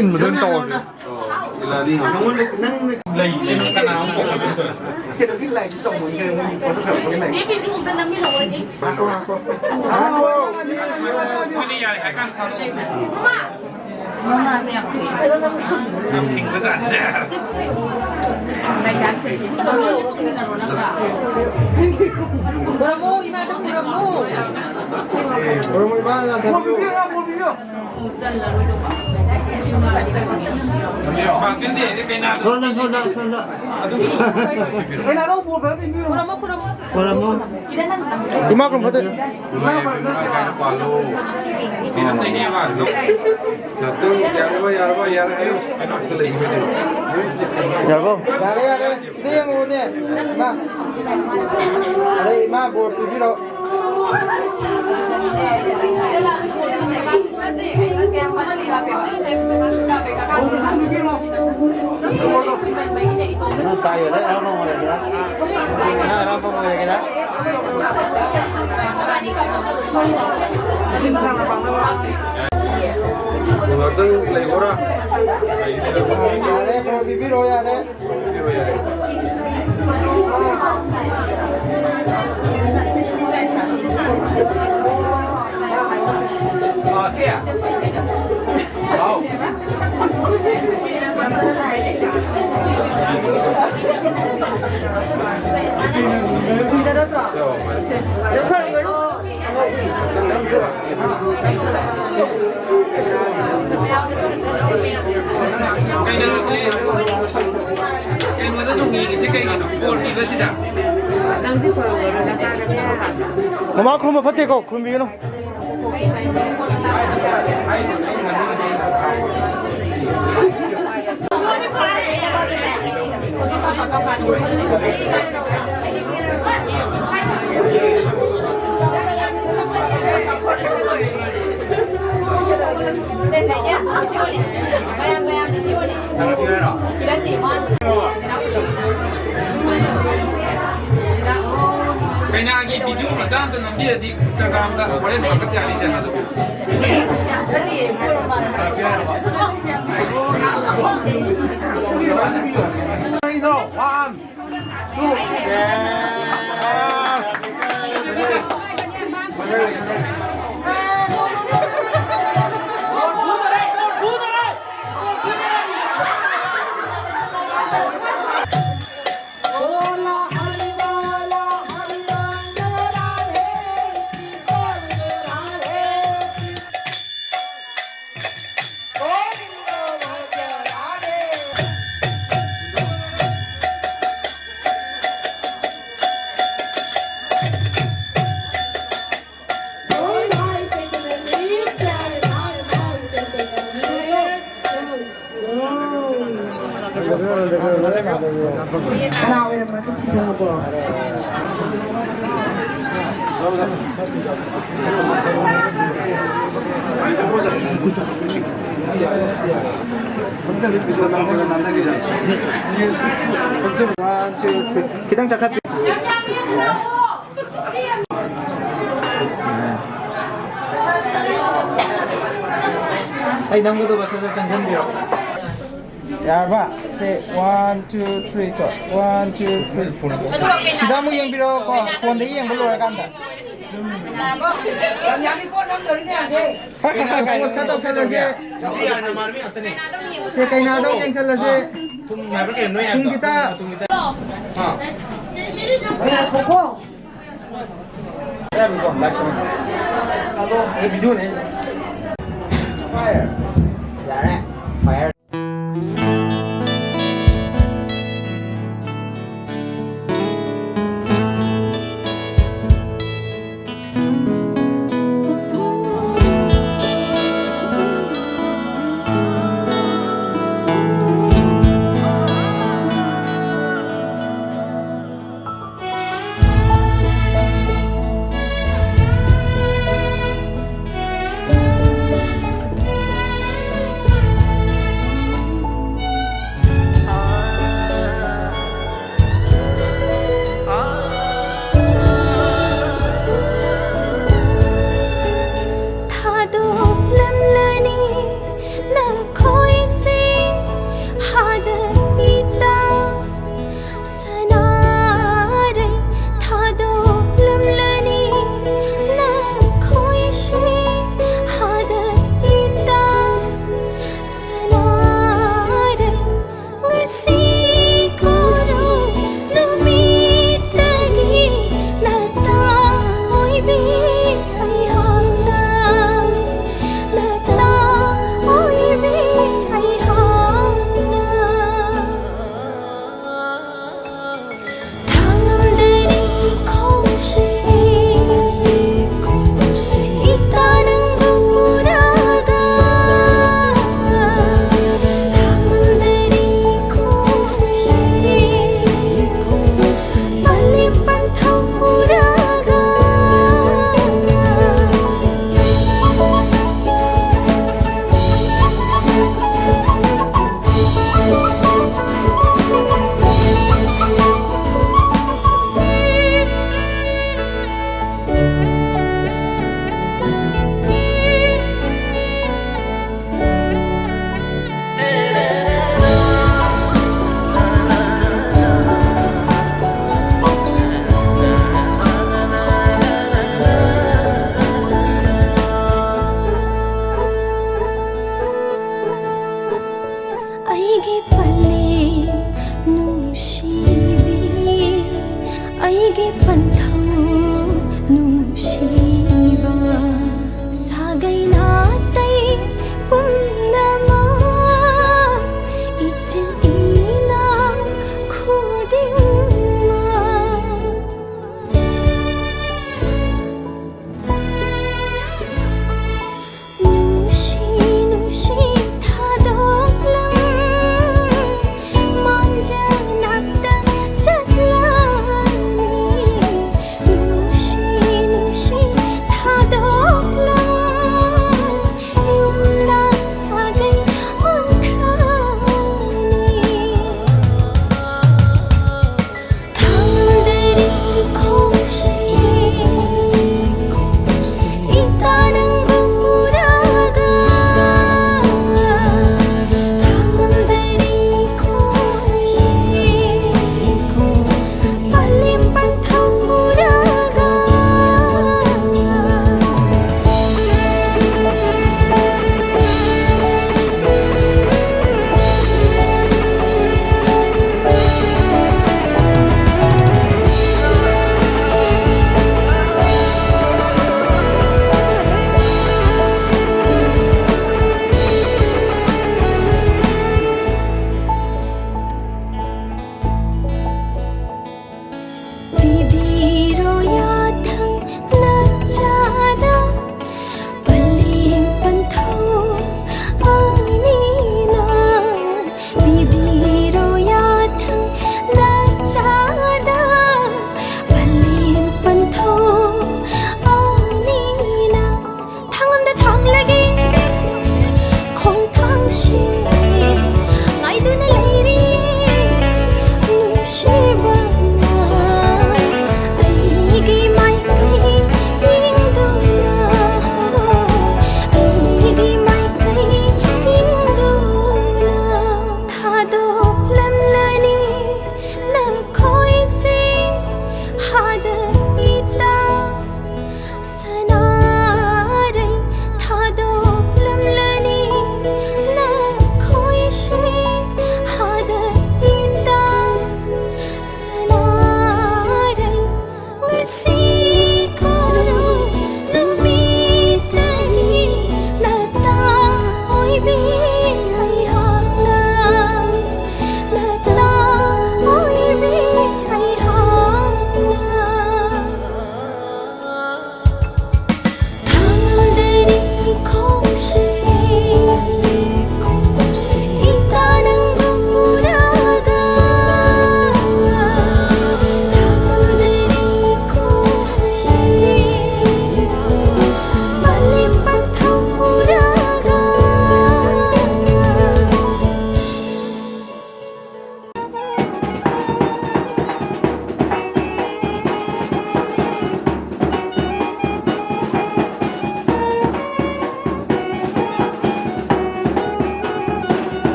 ꯏꯟꯕꯗ ꯑꯣꯏꯅ ꯇꯧꯔꯁꯦ꯫ ꯅꯪꯉꯣꯟꯗ, ꯅꯪꯅ ꯂꯩ, ꯂꯩ, ꯀꯅꯥ ꯑꯃ ꯀꯩꯅꯣꯒꯤ ꯂꯥꯏꯁꯤ ꯇꯧꯕꯒꯤ ꯃꯣꯏꯒꯤ ꯐꯣꯇꯣ ꯁꯥꯔꯛꯄꯒꯤ ꯂꯥꯏꯁꯤ꯫ ꯉꯥꯏꯈꯣ, ꯉꯥꯏꯈꯣ꯫ ꯃꯣꯏꯅ ꯌꯥꯔꯦ ꯍꯥꯏ ꯀꯥꯟꯗ ꯊꯥꯔꯛꯑꯣ꯫ ꯃꯃꯥꯁꯦ ꯌꯥꯝ ꯐꯩ꯫ ꯌꯥꯝ ꯐꯤꯡꯕꯖꯥꯠꯅꯤ꯫ ꯈꯨꯔꯨꯝꯃꯣ, ꯏꯃꯥꯗ ꯈꯨꯔꯨꯝꯃꯣ꯫ ꯈꯨꯔꯨꯝꯃꯣ, ꯏꯃꯥ, ꯅꯥꯟꯊꯕꯤꯌꯨ꯫ ꯁꯣꯝꯗ, ꯁꯣꯝꯗ, ꯁꯣꯝꯗ꯫ ꯈꯨꯔꯨꯝꯃꯣ, ꯈꯨꯔꯨꯝꯃꯣ꯫ ꯈꯨꯔꯨꯝꯃꯣ꯫ ꯏꯃꯥ ꯈꯨꯔꯨꯝ ꯐꯠꯇꯦ꯫ ꯏꯃꯥ ꯏꯕꯦꯝꯃ ꯀꯥꯏꯅ ꯄꯥꯜꯂꯣ꯫ ꯉꯥꯛꯇꯪ ꯌꯥꯔꯕ, ꯌꯥꯔꯕ, ꯌꯥꯔꯦ ꯍꯥꯏꯌꯨ꯫ ꯌꯥꯔꯕꯣ? ꯌꯥꯔꯦ, ꯌꯥꯔꯦ꯫ ꯁꯤꯗ ꯌꯦꯡꯉꯨꯅꯦ, ꯏꯃꯥ꯫ ꯑꯗꯩ ꯏꯃꯥ ꯕꯣꯔ ꯄꯤꯕꯤꯔꯣ꯫ ꯅꯪ ꯇꯥꯏꯌꯣ, ꯅꯪ ꯑꯔꯥꯞꯄ ꯑꯃ ꯑꯣꯏꯔꯒꯦꯔꯥ? ꯅꯪ ꯑꯔꯥꯞꯄ ꯑꯃ ꯑꯣꯏꯔꯒꯦꯔꯥ? ꯉꯥꯛꯇꯪ ꯂꯩꯈꯣꯔꯥ? ꯌꯥꯔꯦ, ꯕꯣꯔ ꯄꯤꯕꯤꯔꯣ, ꯌꯥꯔꯦ꯫ ꯀꯩꯅꯣꯗ ꯑꯗꯨꯝ ꯌꯦꯡꯉꯤꯁꯦ ꯀꯩꯒꯤꯅꯣ? ꯕꯣꯜ ꯄꯤꯕꯁꯤꯗ꯫ ꯃꯃꯥ ꯈꯨꯔꯨꯝꯕ ꯐꯠꯇꯦꯀꯣ, ꯈꯨꯔꯨꯝꯕꯤꯒꯅꯨ꯫ ꯀꯩꯅꯥꯒꯤ ꯚꯤꯗꯤꯑꯣ ꯃꯆꯥ ꯑꯝꯇ ꯅꯝꯕꯤꯔꯗꯤ ꯏꯟꯁꯇꯥꯒ꯭ꯔꯥꯝꯗ ꯍꯣꯔꯦꯟ ꯊꯥꯒꯠ ꯌꯥꯅꯤꯗꯅ ꯑꯗꯨꯝ꯫ ꯀꯅꯥ ꯑꯣꯏꯔꯝꯃꯣ? ꯑꯗꯨ ꯊꯤꯗꯣꯛꯑꯣ꯫ One, two, three. ꯈꯤꯇꯪ ꯆꯈꯠꯄꯤ꯫ ꯑꯩ ꯅꯝꯒꯗꯧꯕ ꯁꯠ ꯁꯠ ꯆꯪꯁꯤꯟꯕꯤꯔꯣ꯫ ꯌꯥꯔꯕ? ꯁꯦ, one, two, three, ꯀꯣ꯫ One, two, three. ꯁꯤꯗ ꯑꯃꯨꯛ ꯌꯦꯡꯕꯤꯔꯛꯑꯣꯀꯣ, ꯐꯣꯟꯗ ꯌꯦꯡꯕ ꯂꯣꯏꯔꯀꯥꯟꯗ꯫ ꯈꯔ ꯇꯧꯁꯜꯂꯁꯦ꯫ ꯁꯦ, ꯀꯩꯅꯥꯗ ꯑꯃꯨꯛ ꯌꯦꯡꯁꯜꯂꯁꯦ꯫ ꯊꯨꯝ ꯈꯤꯇ꯫ ꯌꯥꯔꯦ꯫ Fire꯫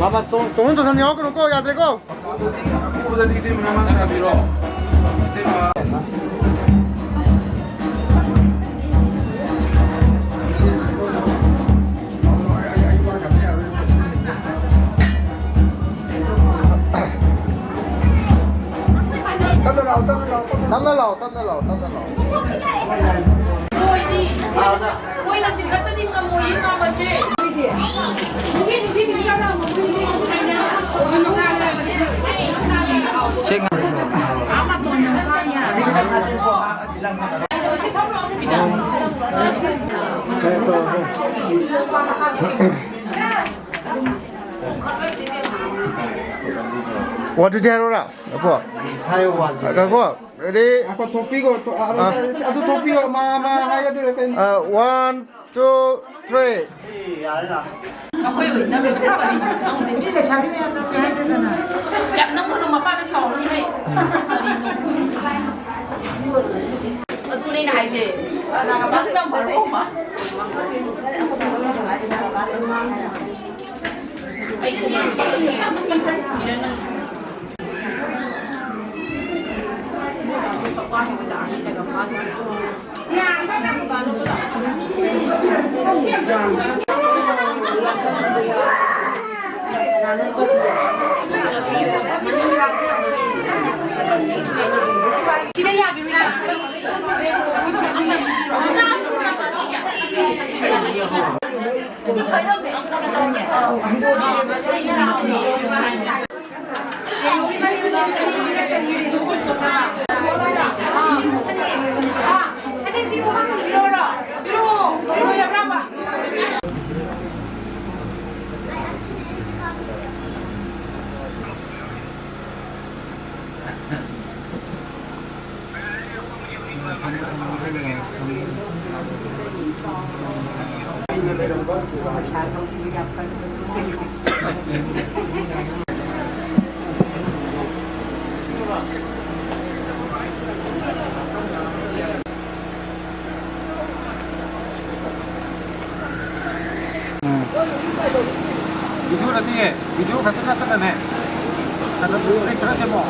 ꯑꯃ ꯇꯣꯡ-, ꯇꯣꯡꯍꯟ ꯆꯣꯡꯍꯟ ꯌꯥꯎꯔꯛꯀꯅꯨꯀꯣ, ꯌꯥꯗ꯭ꯔꯦꯀꯣ꯫ ꯇꯞꯅ ꯂꯥꯛꯑꯣ, ꯇꯞꯅ ꯂꯥꯛꯑꯣ, ꯇꯞꯅ ꯂꯥꯛꯑꯣ꯫ ꯃꯣꯏꯗꯤ, ꯃꯣꯏꯅ ꯆꯤꯡꯈꯠꯇꯗꯤ ꯉꯝꯃꯣꯏꯌꯦ ꯃꯥ ꯃꯁꯦ꯫ ꯋꯥ ꯇꯨ ꯍꯥꯏꯔꯣꯔꯥ? ꯉꯥꯏꯈꯣ꯫ ꯍꯥꯏꯌꯣ, ꯋꯥꯁꯦ꯫ ꯉꯥꯏꯈꯣ꯫ Ready? ꯉꯥꯏꯈꯣ, ꯊꯣꯛꯄꯤꯈꯣ꯫ ꯊꯣ-, ꯑ, ꯑꯥ꯫ ꯑꯗꯨ ꯊꯣꯛꯄꯤꯈꯣ꯫ ꯃꯥ, ꯃꯥ ꯍꯥꯏꯒꯗꯣꯏꯔꯥ ꯀꯩꯅꯣ? ꯑ, one, two, three. ꯑꯩꯈꯣꯏ ꯑꯣꯏꯅ ꯆꯪꯉꯤꯁꯦ ꯀꯔꯤꯅꯣ ꯈꯪꯗꯦ꯫ ꯃꯤ ꯂꯩꯁꯥꯕꯤ ꯃꯌꯥꯝ ꯅꯪ ꯀꯩ ꯍꯥꯏꯗꯣꯏꯅꯣ ꯅꯪ? ꯌꯥꯝ ꯅꯪꯕꯨ ꯃꯄꯥꯅ ꯁꯥꯎꯔꯅꯤꯍꯦ꯫ ꯀꯔꯤꯅꯣ? ꯑꯗꯨꯅꯦ ꯑꯩꯅ ꯍꯥꯏꯁꯦ꯫ ꯅꯪ ꯅꯝꯕꯔ ꯑꯍꯨꯝ꯫ ꯁꯤꯗ ꯌꯥꯕꯤꯔꯣ? ꯚꯤꯗꯤꯑꯣ ꯅꯠꯇꯤꯌꯦ, ꯚꯤꯗꯤꯑꯣ ꯈꯛꯇ ꯅꯠꯇꯅꯅꯦ, ꯈꯔ ꯈꯔ ꯁꯦꯝꯃꯣ꯫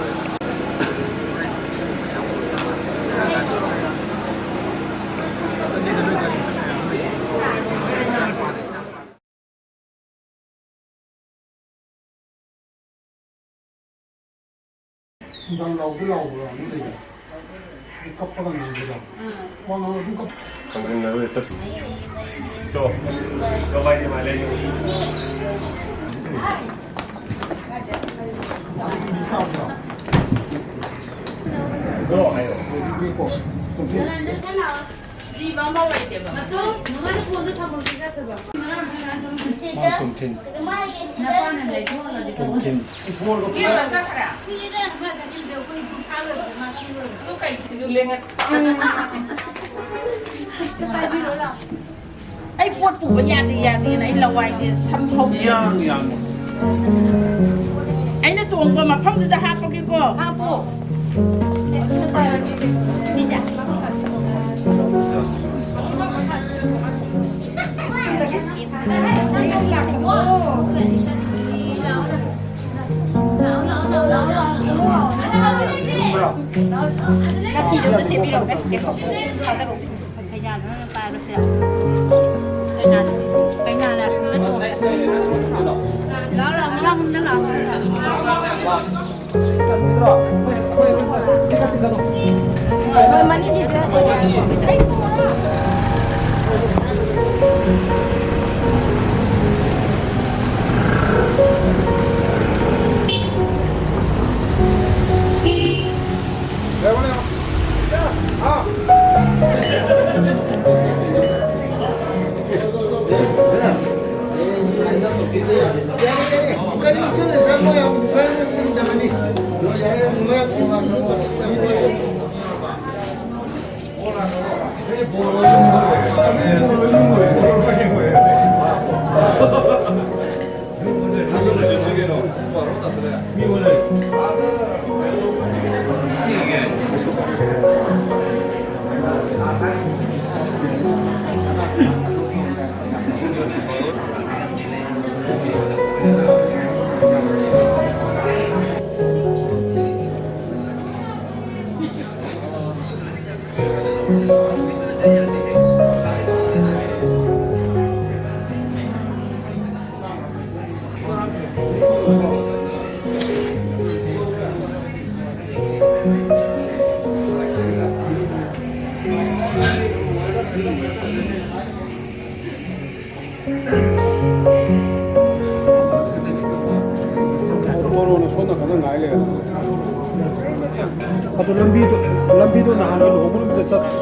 ꯅꯨꯡꯗꯥꯡ ꯂꯥꯎꯕ ꯂꯥꯎꯕ꯭ꯔꯥ ꯑꯃ ꯂꯩꯕ꯫ ꯀꯞꯄꯒ ꯉꯥꯡꯕꯗꯣ꯫ ꯋꯥ ꯉꯥꯡꯕ ꯑꯗꯨꯝ ꯀꯞ- ꯈꯪꯖꯤꯟꯅꯔꯣꯏ ꯆꯠ-, ꯇꯣ, ꯀꯃꯥꯏꯅ ꯃꯥ ꯂꯩ? ꯗꯣ ꯍꯥꯏꯌꯣ꯫ ꯖꯤꯕ ꯑꯃꯐꯥꯎ ꯂꯩꯇꯦꯕ꯫ ꯃꯇꯨ, ꯅꯨꯡꯉꯥꯏꯅ ꯐꯣꯟꯗꯣ ꯊꯝꯃꯨꯔꯁꯤ ꯅꯠꯇ꯭ꯔꯕ? ꯃꯥ ꯇꯣꯝꯊꯤꯟ꯫ ꯅꯄꯥꯅ ꯂꯩꯊꯣꯛꯍꯜꯂꯗꯤ ꯇꯣꯝꯊꯤꯟ꯫ ꯏꯊꯣꯛꯑꯒ ꯀꯦꯕ ꯆꯠꯈ꯭ꯔꯦ? ꯑꯗꯨ ꯀꯩ? ꯑꯩ ꯄꯣꯠ ꯄꯨꯕ ꯌꯥꯗꯦ, ꯌꯥꯗꯦꯅ ꯑꯩ ꯂꯋꯥꯏꯁꯦ ꯁꯝ ꯍꯧꯗꯦ꯫ ꯌꯥꯡ, ꯌꯥꯡ꯫ ꯑꯩꯅ ꯇꯣꯡꯕ ꯃꯐꯝꯗꯨꯗ ꯍꯥꯞꯄꯒꯦꯀꯣ꯫ ꯍꯥꯞꯄꯣ꯫ ꯁꯤꯁꯦ꯫ ꯅꯥꯄꯤꯗꯣ ꯑꯝꯇ ꯁꯦꯝꯕꯤꯔꯛꯎꯅꯦ꯫ ꯊꯥꯗꯔꯛꯎ꯫ ꯀꯩꯅꯥꯗꯨꯅ ꯄꯥꯏꯕꯁꯦ꯫ ꯀꯩꯅꯥꯗ-, ꯀꯩꯅꯥꯅ ꯑꯁꯣꯝꯗ ꯇꯣꯡꯉꯦ꯫ ꯂꯥꯛꯑꯣ, ꯂꯥꯛꯑꯣ, ꯃꯃꯥꯡꯂꯣꯝꯗ ꯂꯥꯛꯑꯣ꯫ ꯃꯣꯏ ꯃꯅꯤꯡꯁꯤꯗ꯫ ꯉꯥꯏ ꯂꯩꯔꯦ꯫ ꯑꯗꯨ ꯂꯝꯕꯤꯗꯣ, ꯂꯝꯕꯤꯗꯣ ꯅꯍꯥꯟꯒꯤ ꯂꯨꯍꯣꯡꯕ ꯅꯨꯃꯤꯠꯇ ꯆꯠ-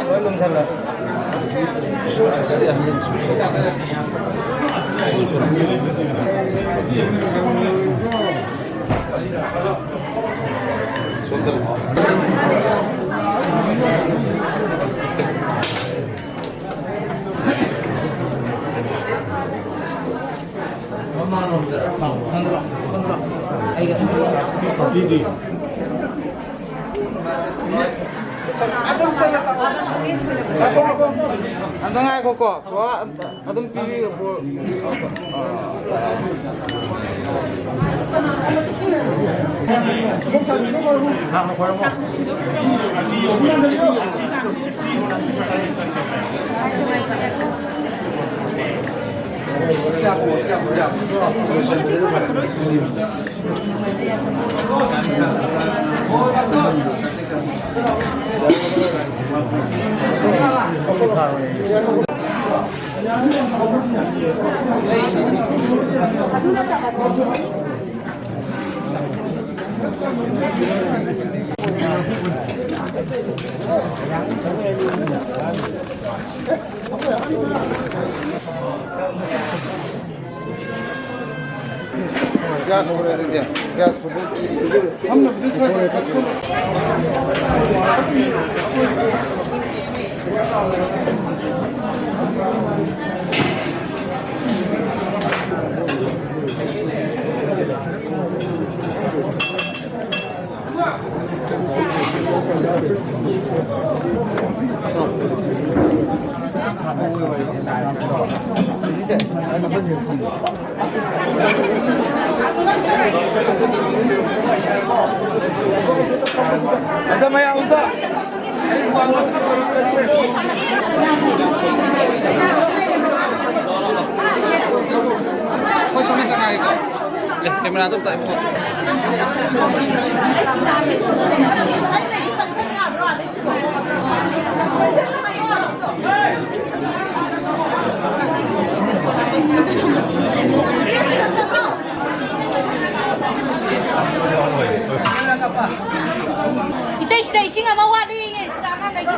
ꯂꯣꯏ ꯂꯣꯏꯁꯜꯂꯦ꯫ ꯑꯝꯇ ꯉꯥꯏꯈꯣꯀꯣ, ꯕꯕꯥ, ꯑꯝꯇ ꯑꯗꯨꯝ ꯄꯤꯕꯤꯌꯨ, ꯕ꯭ꯔꯣ꯫ Газ вроде где? Газ. Там на ближайший. ꯑꯝꯇ ꯃꯌꯥꯝ ꯑꯝꯇ꯫ ꯑꯩꯈꯣꯏ ꯁꯣꯝꯗ ꯆꯪꯉꯛꯑꯒꯦꯀꯣ꯫ ꯑꯦ, ꯀꯦꯃꯦꯔꯥꯗꯣ ꯑꯝꯇ ꯏꯕꯨꯡꯉꯣ꯫ ꯏꯇꯩ, ꯁꯤꯗ ꯏꯁꯤꯡ ꯑꯃ ꯋꯥꯠꯂꯤꯌꯦ, ꯁꯤꯗ ꯑꯉꯥꯡꯈꯩꯒꯤ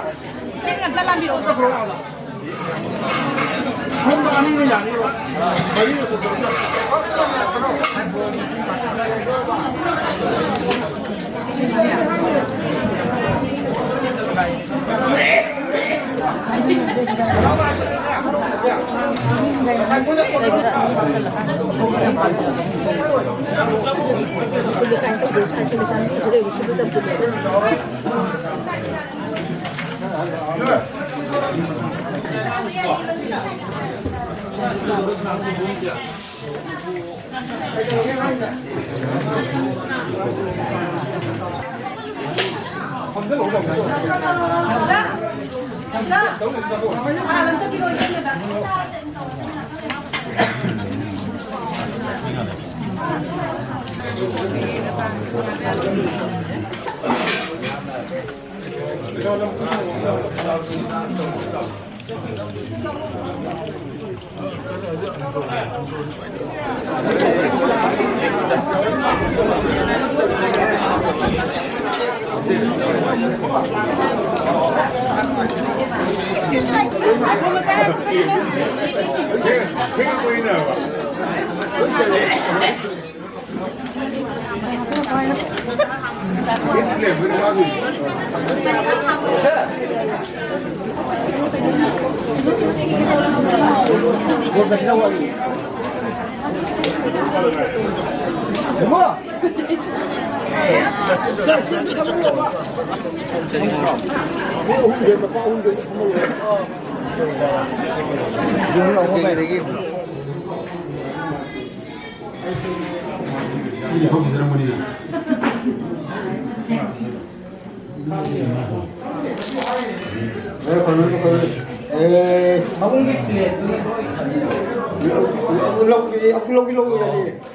ꯏꯁꯤꯡ ꯑꯝꯇ ꯂꯥꯝꯕꯤꯔꯛꯑꯣ꯫ ꯁꯣꯝꯗ ꯑꯅꯤꯅ ꯌꯥꯅꯤꯕ꯫ ꯃꯔꯤꯅ ꯆꯠꯄ꯫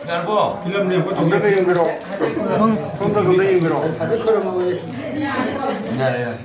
ꯌꯥꯔꯕꯣ? ꯐꯤꯂꯝꯅꯦ, ꯑꯩꯈꯣꯏ ꯇꯧꯅꯤꯡꯉꯥꯏ꯫ ꯁꯣꯝꯗ ꯌꯦꯡꯕꯤꯔꯣ꯫ ꯌꯥꯔꯦ, ꯌꯥꯔꯦ꯫